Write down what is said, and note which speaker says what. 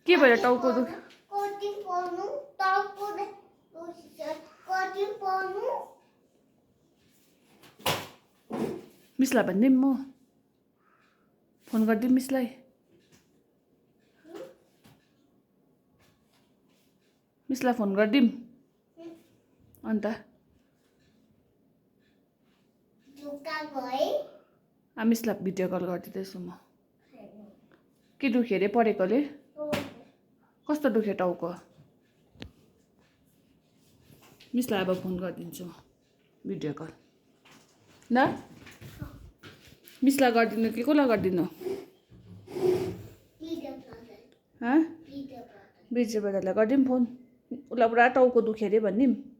Speaker 1: के भएर टाउको दुख मिसलाई भन्ने म फोन गरिदिउँ मिसलाई फोन गरिदिउँ अन्त मिसलाई भिडियो कल गरिदिँदैछु म के दुख्यो अरे परेकोले कस्तो दुख्यो टाउको मिसलाई अब फोन गरिदिन्छु भिडियो कल ल मिसलाई गरिदिनु कि कसलाई गरिदिनु भिडियो ब्रदरलाई गरिदिउँ फोन उसलाई पुरा टाउको दुख्यो अरे भनिदिउँ